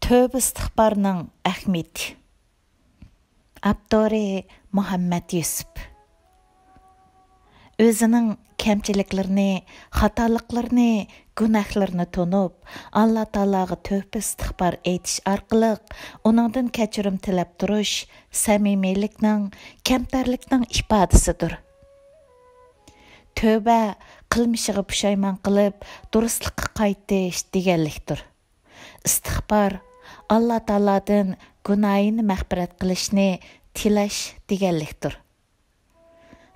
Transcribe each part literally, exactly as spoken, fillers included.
تۆۋبە ئىستىغپارنىڭ ئەھمىيىتى. ئاپتورى: مۇھەممەد يۈسۈپ. ئۆزىنىڭ كەمچىلىكلىرىنى، خاتالىقلىرىنى، گۇناھلىرىنى تونۇپ، ئاللا تائالاغا تۆھپە ئىستىغپار ئېيتىش ئارقىلىق ئۇنىڭدىن كەچۈرۈم تىلەپ تۇرۇش سەمىمىيلىكنىڭ، كەمتەرلىكنىڭ ئىپادىسىدۇر. تۆۋبە، قىلمىشىغا پۇشايمان قىلىپ، دۇرۇسلۇققا قايتىش دېگەنلىكتۇر. ئىستىغپار، ئاللا تائالادىن گۇناھىنى مەغپىرەت قىلىشنى تىلەش دېگەنلىكتۇر.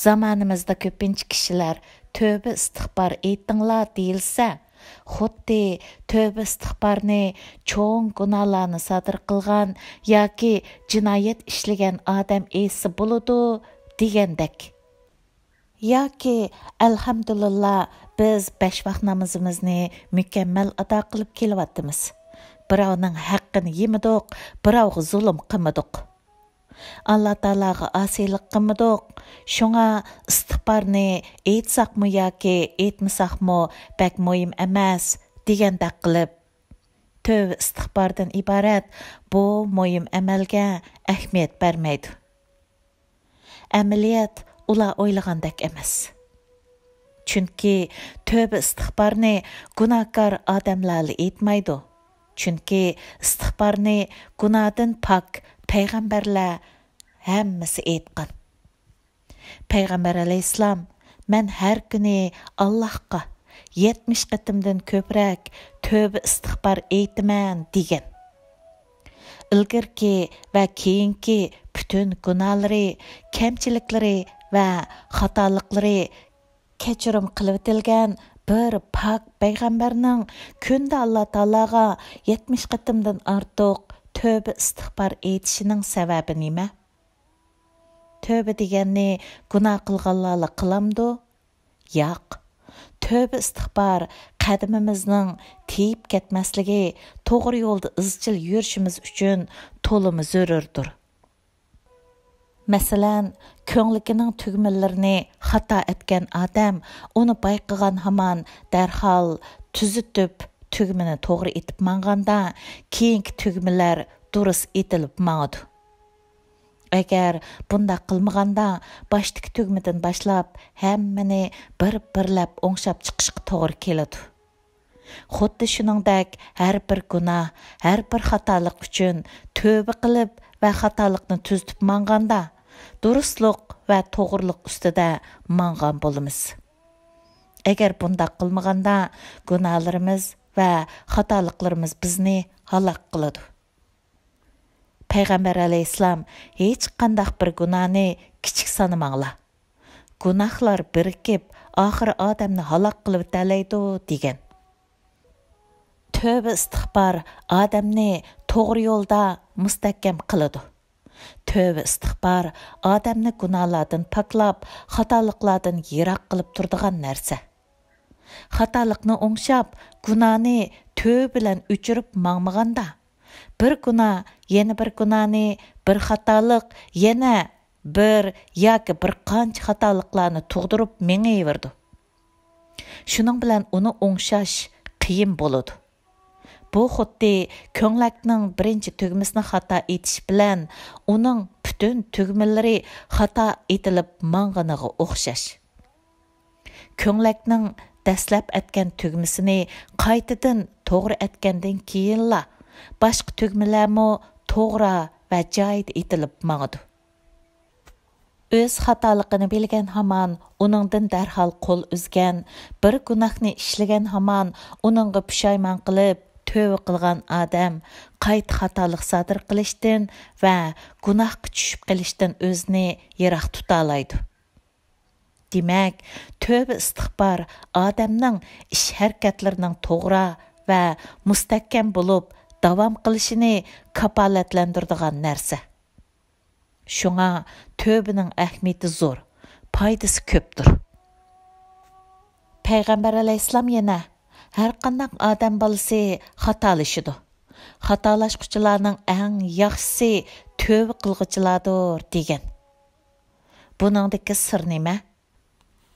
زامانىمىزدا كۆپىنچە كىشىلەر تۆۋبە ئىستىغپار ئېيتىڭلار دېيىلسە، خۇددى تۆۋبە ئىستىغپارنى چوڭ گۇناھلارنى سادىر قىلغان ياكى جىنايەت ئىشلىگەن ئادەم ئېيتسا بولىدۇ دېگەندەك. ياكى، ئەلھەمدۇلىللا، بىز بەش ۋاق نامىزىمىزنى مۇكەممەل ئادا قىلىپ كېلىۋاتىمىز. بىراۋنىڭ ھەققىنى يېمىدۇق، بىراۋغا زۇلۇم قىلمىدۇق. ئاللا تائالاغا ئاسىيلىق قىلمىدۇق. شۇڭا ئىستىغپارنى ئېيتساقمۇ ياكى ئېيتمىساقمۇ بەك مۇھىم ئەمەس، دېگەندەك قىلىپ، تۆۋبە ئىستىغپاردىن ئىبارەت بۇ مۇھىم ئەمەلگە ئەھمىيەت بەرمەيدۇ. ئەمەلىيەت ئۇلار ئويلىغاندەك ئەمەس. چۈنكى تۆۋبە ئىستىغپارنى گۇناھكار ئادەملەرلا ئېيتمايدۇ. چۈنكى ئىستىغپارنى گۇناھتىن پاك پەيغەمبەرلەر ھەممىسى ئېيتقان. پەيغەمبەر ئەلەيھىسسالام، مەن ھەر كۈنى ئاللاھقا يەتمىش قېتىمدىن كۆپرەك تۆۋبە ئىستىغپار ئېيتىمەن، دېگەن. ئىلگىرىكى ۋە كېيىنكى پۈتۈن گۇناھلىرى، كەمچىلىكلىرى ۋە خاتالىقلىرى كەچۈرۈم قىلىۋېتىلگەن بىر پاك پەيغەمبەرنىڭ كۈندە ئاللا تائالاغا يەتمىش قېتىمدىن ئارتۇق تۆۋبە ئىستىغپار ئېيتىشىنىڭ سەۋەبى نېمە؟ تۆۋبە دېگەننى گۇناھ قىلغانلارلا قىلامدۇ؟ ياق. تۆۋبە ئىستىغپار قەدىمىمىزنىڭ تېيىپ كەتمەسلىكى، توغرا يولدا ئىزچىل يۈرۈشىمىز ئۈچۈن تولىمۇ زۆرۈردۇر. مەسىلەن، كۆڭلىكىنىڭ تۈگمىلىرىنى خاتا ئەتكەن ئادەم ئۇنى بايقىغان ھامان دەرھال تۈزىتىپ، تۈگمىنى توغرا ئېتىپ ماڭغاندا، كېيىنكى تۈگمىلەر دۇرۇس ئېتىلىپ ماڭىدۇ. ئەگەر بۇنداق قىلمىغاندا، باشتىكى تۈگمىدىن باشلاپ ھەممىنى بىر-بىرلەپ ئوڭشاپ چىقىشقا توغرا كېلىدۇ. خۇددى شۇنىڭدەك ھەر بىر گۇناھ، ھەر بىر خاتالىق ئۈچۈن تۆۋبە قىلىپ ۋە خاتالىقنى تۈزىتىپ ماڭغاندا، دۇرۇسلۇق ۋە توغرىلىق ئۈستىدە ماڭغان بولىمىز. ئەگەر بۇنداق قىلمىغاندا، گۇناھلىرىمىز ۋە خاتالىقلىرىمىز بىزنى ھالاك قىلىدۇ. پەيغەمبەر ئەلەيھىسسالام، ھېچقانداق بىر گۇناھنى كىچىك سانىماڭلار. گۇناھلار بىرىكىپ، ئاخىرى ئادەمنى ھالاك قىلىۋېتەلەيدۇ، دېگەن. تۆۋبە ئىستىغپار ئادەمنى توغرا يولدا مۇستەھكەم قىلىدۇ. تۆۋبە ئىستىغپار ئادەمنى گۇناھلاردىن پاكلاپ، خاتالىقلاردىن يىراق قىلىپ تۇرىدىغان نەرسە. خاتالىقنى ئوڭشاپ، گۇناھنى تۆۋبە بىلەن ئۆچۈرۈپ ماڭمىغاندا، بىر گۇناھ يەنە بىر گۇناھنى، بىر خاتالىق يەنە بىر ياكى بىر قانچە خاتالىقلارنى تۇغدۇرۇپ مېڭىۋېرىدۇ. شۇنىڭ بىلەن ئۇنى ئوڭشاش قىيىن بولىدۇ. بۇ خۇددى كۆڭلەكنىڭ بىرىنچى تۈگمىسىنى خاتا ئېتىش بىلەن ئۇنىڭ پۈتۈن تۈگمىلىرى خاتا ئېتىلىپ ماڭغىنىغا ئوخشاش. كۆڭلەكنىڭ دەسلەپ ئەتكەن تۈگمىسىنى قايتىدىن توغرا ئەتكەندىن كېيىنلا، باشقا تۈگمىلەرمۇ توغرا ۋە جايىدا ئېتىلىپ ماڭىدۇ. ئۆز خاتالىقىنى بىلگەن ھامان ئۇنىڭدىن دەرھال قول ئۈزگەن، بىر گۇناھنى ئىشلىگەن ھامان ئۇنىڭغا پۇشايمان قىلىپ، تۆۋە قىلغان ئادەم قايتا خاتالىق سادىر قىلىشتىن ۋە گۇناھقا چۈشۈپ قېلىشتىن ئۆزىنى يىراق تۇتالايدۇ. دېمەك، تۆۋە ئىستىغپار ئادەمنىڭ ئىش-ھەرىكەتلىرىنىڭ توغرا ۋە مۇستەھكەم بولۇپ، داۋام قىلىشىنى كاپالەتلەندۈرىدىغان نەرسە. شۇڭا تۆۋىنىڭ ئەھمىيىتى زور، پايدىسى كۆپتۇر. پەيغەمبەر ئەلەيھىسسالام يەنە، ھەرقانداق ئادەم بالىسى خاتالىشىدۇ. خاتالاشقۇچىلارنىڭ ئەڭ ياخشىسى تۆۋە قىلغۇچىلاردۇر، دېگەن. بۇنىڭدىكى سىر نېمە؟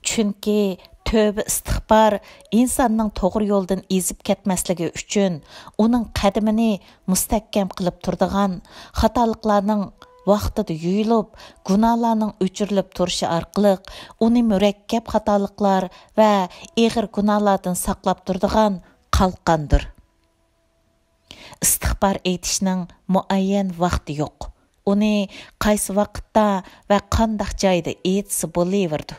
چۈنكى تۆۋە ئىستىغپار ئىنساننىڭ توغرا يولدىن ئېزىپ كەتمەسلىكى ئۈچۈن ئۇنىڭ قەدىمىنى مۇستەھكەم قىلىپ تۇرىدىغان، خاتالىقلارنىڭ ۋاقتىدا يۇيۇلۇپ، گۇناھلارنىڭ ئۆچۈرۈلۈپ تۇرۇشى ئارقىلىق ئۇنى مۇرەككەپ خاتالىقلار ۋە ئېغىر گۇناھلاردىن ساقلاپ تۇرىدىغان قالقاندۇر. ئىستىغپار ئېيتىشنىڭ مۇئەييەن ۋاقتى يوق. ئۇنى قايسى ۋاقىتتا ۋە قانداق جايدا ئېيتسا بولۇۋېرىدۇ.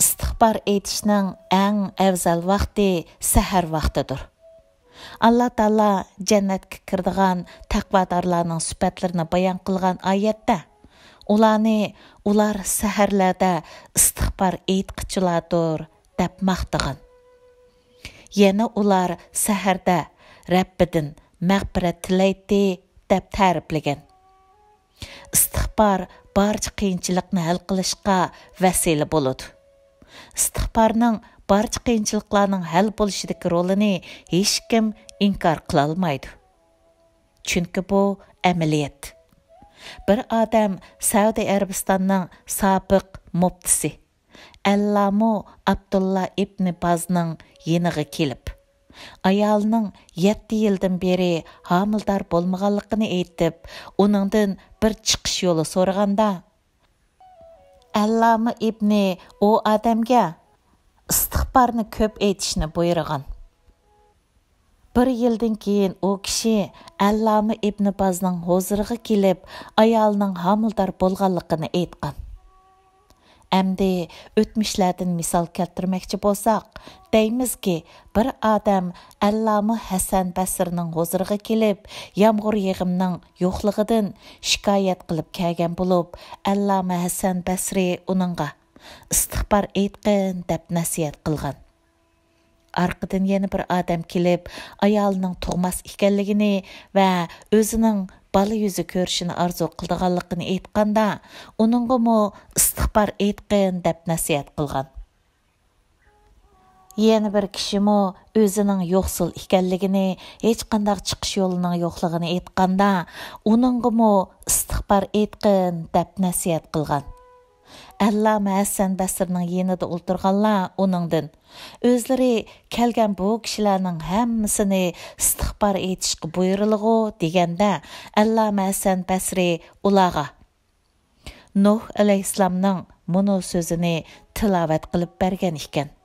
ئىستىغپار ئېيتىشنىڭ ئەڭ ئەۋزەل ۋاقتى سەھەر ۋاقتىدۇر. ئاللا تائالا جەننەتكە كىرىدىغان تەقۋادارلارنىڭ سۈپەتلىرىنى بايان قىلغان ئايەتتە، ئۇلارنى ئۇلار سەھەرلەردە ئىستىغپار ئېيتقۇچىلاردۇر، دەپ ماختىغان. يەنە ئۇلار سەھەردە رەببىدىن مەغپىرەت تىلەيتتى، دەپ تەرىپلىگەن. ئىستىغپار بارچە قىيىنچىلىقنى ھەل قىلىشقا ۋەسىلە بولىدۇ. ئىستىغپارنىڭ بارچە قىيىنچىلىقلارنىڭ ھەل بولۇشىدىكى رولىنى ھېچكىم ئىنكار قىلالمايدۇ. چۈنكى بۇ ئەمەلىيەت. بىر ئادەم سەئۇدى ئەرەبىستاننىڭ سابىق مۇپتىسى، ئەللامۇ ئابدۇللا ئىبنى بازنىڭ يېنىغا كېلىپ، ئايالىنىڭ يەتتە يىلدىن بېرى ھامىلىدار بولمىغانلىقىنى ئېيتىپ، ئۇنىڭدىن بىر چىقىش يولى سورىغاندا، ئەللامە ئىبنى ئۇ ئادەمگە ئىستىغپارنى كۆپ ئېيتىشنى بۇيرۇغان. بىر يىلدىن كېيىن ئۇ كىشى ئەللامە ئىبنى بازنىڭ ھۇزۇرىغا كېلىپ، ئايالىنىڭ ھامىلىدار بولغانلىقىنى ئېيتقان. ئەمدى ئۆتمۈشلەردىن مىسال كەلتۈرمەكچى بولساق، دەيمىزكى، بىر ئادەم ئەللامە ھەسەن بەسرىنىڭ ھۇزۇرىغا كېلىپ، يامغۇر يېغىمنىڭ يوقلۇقىدىن شىكايەت قىلىپ كەلگەن بولۇپ، ئەللامە ھەسەن بەسرى ئۇنىڭغا ئىستىغپار ئېيتقىن دەپ نەسىھەت قىلغان. ئارقىدىن يەنە بىر ئادەم كېلىپ، ئايالىنىڭ تۇغماس ئىكەنلىكىنى ۋە ئۆزىنىڭ بالا يۈزى كۆرۈشىنى ئارزۇ قىلىدىغانلىقىنى ئېيتقاندا، ئۇنىڭغىمۇ ئىستىغپار ئېيتقىن دەپ نەسىھەت قىلغان. يەنە بىر كىشىمۇ ئۆزىنىڭ يوقسۇل ئىكەنلىكىنى، ھېچقانداق چىقىش يولىنىڭ يوقلۇقىنى ئېيتقاندا، ئۇنىڭغىمۇ ئىستىغپار ئېيتقىن دەپ نەسىھەت قىلغان. ئەللامە ھەسەن بەسرىنىڭ يېنىدا ئولتۇرغانلار ئۇنىڭدىن، ئۆزلىرى كەلگەن بۇ كىشىلەرنىڭ ھەممىسىنى ئىستىغپار ئېيتىشقا بۇيرۇلىغۇ دېگەندە، ئەللامە ھەسەن بەسرى ئۇلارغا نۇھ ئەلەيھىسسالامنىڭ مۇنۇ سۆزىنى تىلاۋەت قىلىپ بەرگەن ئىكەن.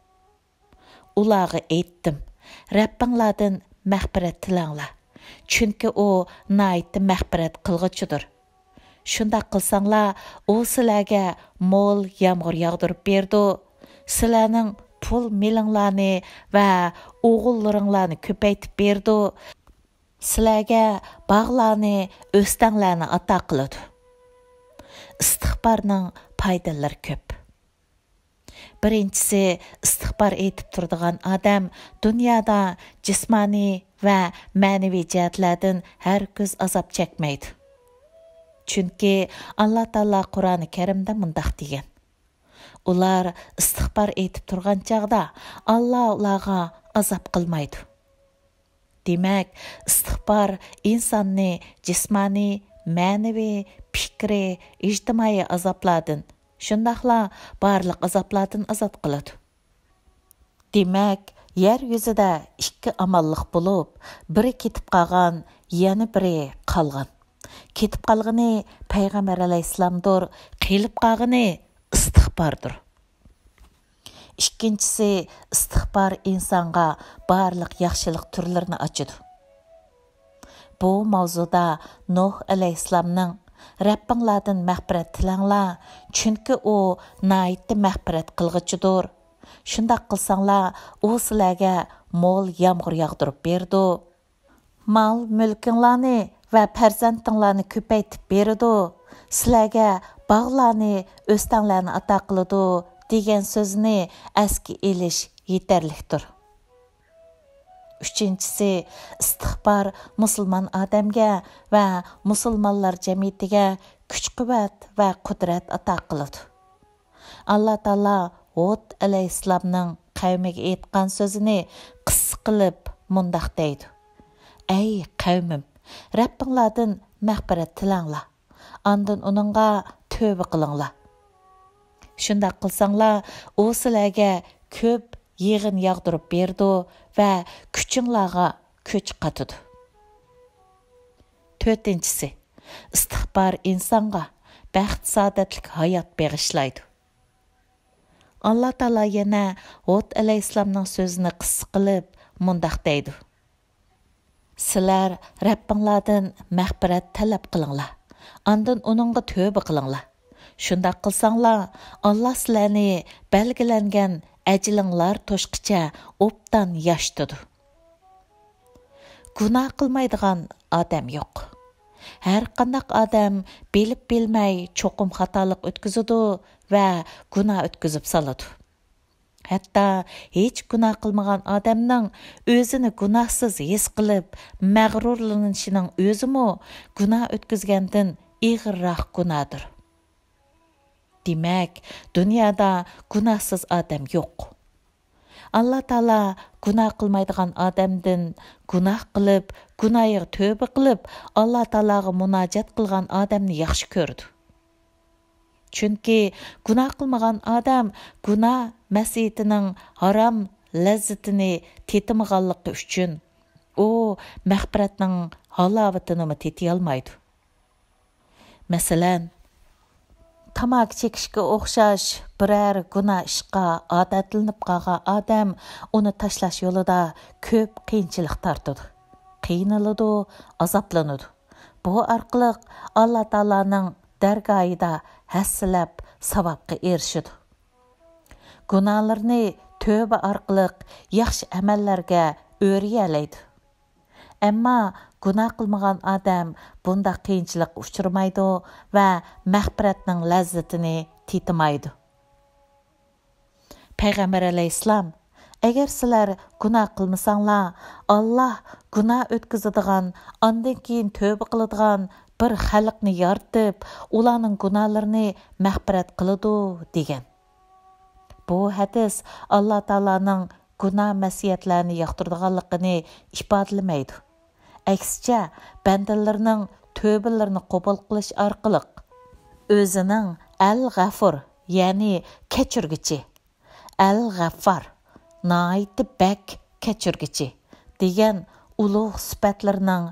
ئۇلارغا ئېيتتىم، رەببىڭلاردىن مەغپىرەت تىلەڭلار، چۈنكى ئۇ ناھايىتى مەغپىرەت قىلغۇچىدۇر. شۇنداق قىلساڭلار، ئۇ سىلەرگە مول يامغۇر ياغدۇرۇپ بېرىدۇ، سىلەرنىڭ پۇل مېلىڭلارنى ۋە ئوغۇللىرىڭلارنى كۆپەيتىپ بېرىدۇ، سىلەرگە باغلارنى، ئۆستەڭلەرنى ئاتا قىلىدۇ. ئىستىغپارنىڭ پايدىلىرى كۆپ. بىرىنچىسى، ئىستىغپار ئېيتىپ تۇرىدىغان ئادەم دۇنيادا جىسمانىي ۋە مەنىۋى جەھەتلەردىن ھەرگىز ئازاب چەكمەيدۇ. چۈنكى ئاللا تائالا قۇرئانى كەرىمدە مۇنداق دېگەن، ئۇلار ئىستىغپار ئېيتىپ تۇرغان چاغدا ئاللا ئۇلارغا ئازاب قىلمايدۇ. دېمەك، ئىستىغپار ئىنساننى جىسمانىي، مەنىۋى، پىكرىي، ئىجتىمائىي ئازابلاردىن، شۇنداقلا بارلىق ئازابلاردىن ئازاد قىلىدۇ. دېمەك، يەر يۈزىدە ئىككى ئامانلىق بولۇپ، بىرى كېتىپ قالغان، يەنە بىرى قالغان. كېتىپ قالغىنى پەيغەمبەر ئەلەيھىسسالامدۇر، قېلىپ قالغىنى ئىستىغپاردۇر. ئىككىنچىسى، ئىستىغپار ئىنسانغا بارلىق ياخشىلىق تۈرلىرىنى ئاچىدۇ. بۇ ماۋزۇدا نۇھ ئەلەيھىسسالامنىڭ، رەببىڭلاردىن مەغپىرەت تىلەڭلار، چۈنكى ئۇ ناھايىتى مەغپىرەت قىلغۇچىدۇر. شۇنداق قىلساڭلار، ئۇ سىلەرگە مول يامغۇر ياغدۇرۇپ بېرىدۇ. مال-مۈلكۈڭلارنى ۋە پەرزەنتىڭلارنى كۆپەيتىپ بېرىدۇ، سىلەرگە باغلارنى، ئۆستەڭلەرنى ئاتا قىلىدۇ، دېگەن سۆزنى ئەسكە ئېلىش يېتەرلىكتۇر. ئۈچىنچىسى، ئىستىغپار مۇسۇلمان ئادەمگە ۋە مۇسۇلمانلار جەمئىيىتىگە كۈچ-قۇۋۋەت ۋە قۇدرەت ئاتا قىلىدۇ. ئاللا تائالا ھۇد ئەلەيھىسسالامنىڭ قەۋمىگە ئېيتقان سۆزىنى قىسسە قىلىپ مۇنداق دەيدۇ: «ئەي قەۋمىم، رەببىڭلاردىن مەغپىرەت تىلەڭلار، ئاندىن ئۇنىڭغا تۆۋە قىلىڭلار. شۇنداق قىلساڭلار، ئۇ سىلەرگە كۆپ يېغىن ياغدۇرۇپ بېرىدۇ ۋە كۈچۈڭلارغا كۈچ قاتىدۇ. تۆتىنچىسى، ئىستىغپار ئىنسانغا بەخت-سائادەتلىك ھايات بېغىشلايدۇ. ئاللا تائالا يەنە ھود ئەلەيھىسسالامنىڭ سۆزىنى قىسسە قىلىپ مۇنداق دەيدۇ: سىلەر رەببىڭلاردىن مەغپىرەت تەلەپ قىلىڭلار، ئاندىن ئۇنىڭغا تۆبە قىلىڭلار. شۇنداق قىلساڭلار، ئاللا سىلەرنى بەلگىلەنگەن ئەجىلىڭلار توشقىچە ئوبدان ياشىتىدۇ. گۇناھ قىلمايدىغان ئادەم يوق. ھەر قانداق ئادەم بىلىپ بىلمەي چوقۇم خاتالىق ئۆتكۈزىدۇ ۋە گۇناھ ئۆتكۈزۈپ سالىدۇ. ھەتتا ھېچ گۇناھ قىلمىغان ئادەمنىڭ ئۆزىنى گۇناھسىز ھېس قىلىپ مەغرۇرلىنىشىنىڭ ئۆزىمۇ گۇناھ ئۆتكۈزگەندىن ئېغىرراق گۇناھدۇر. دېمەك، دۇنيادا گۇناھسىز ئادەم يوق. ئاللا تائالا گۇناھ قىلمايدىغان ئادەمدىن گۇناھ قىلىپ، گۇناھىغا تۆبە قىلىپ، ئاللا تائالاغا مۇناجات قىلغان ئادەمنى ياخشى كۆرىدۇ. چۈنكى گۇناھ قىلمىغان ئادەم گۇناھ مەسىيىتىنىڭ ھارام لەززىتىنى تېتىمىغانلىقى ئۈچۈن، ئۇ مەغپىرەتنىڭ ھالاۋىتىنىمۇ تېتىيالمايدۇ. مەسىلەن، تاماكا چېكىشكە ئوخشاش بىرەر گۇناھ ئىشقا ئادەتلىنىپ قالغان ئادەم ئۇنى تاشلاش يولىدا كۆپ قىيىنچىلىق تارتىدۇ، قىينىلىدۇ، ئازابلىنىدۇ. بۇ ئارقىلىق ئاللا تائالانىڭ دەرگاھىدا ھەسسىلەپ ساۋابقا ئېرىشىدۇ. گۇناھلىرىنى تۆبە ئارقىلىق ياخشى ئەمەللەرگە ئۆرىيەلەيدۇ. ئەمما گۇناھ قىلمىغان ئادەم بۇنداق قىيىنچىلىققا ئۇچرىمايدۇ ۋە مەغپىرەتنىڭ لەززىتىنى تېتىمايدۇ. پەيغەمبەر ئەلەيھىسسالام، ئەگەر سىلەر گۇناھ قىلمىساڭلار، ئاللا گۇناھ ئۆتكۈزىدىغان، ئاندىن كېيىن تۆبە قىلىدىغان بىر خەلقنى يارىتىپ، ئۇلارنىڭ گۇناھلىرىنى مەغپىرەت قىلىدۇ، دېگەن. بۇ ھەدىس ئاللا تائالانىڭ گۇناھ مەسىيەتلەرنى ياقتۇرىدىغانلىقىنى ئىپادىلىمەيدۇ. ئەكسىچە، بەندىلىرىنىڭ تۆبىلىرىنى قوبۇل قىلىش ئارقىلىق ئۆزىنىڭ ئەل غەفۇر، يەنى كەچۈرگۈچى، ئەل غەففار، ناھايىتى بەك كەچۈرگۈچى دېگەن ئۇلۇغ سۈپەتلىرىنىڭ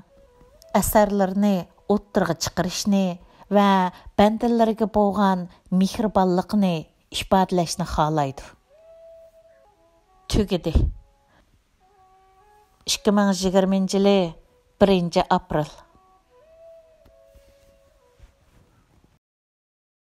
ئەسەرلىرىنى ئوتتۇرىغا چىقىرىشنى ۋە بەندىلىرىگە بولغان مېھرىبانلىقىنى ئىپادىلەشنى خالايدۇ. تۈگىدى. ئىككى مىڭ يىگىرمىنچى يىلى بىرىنچى ئاپرېل.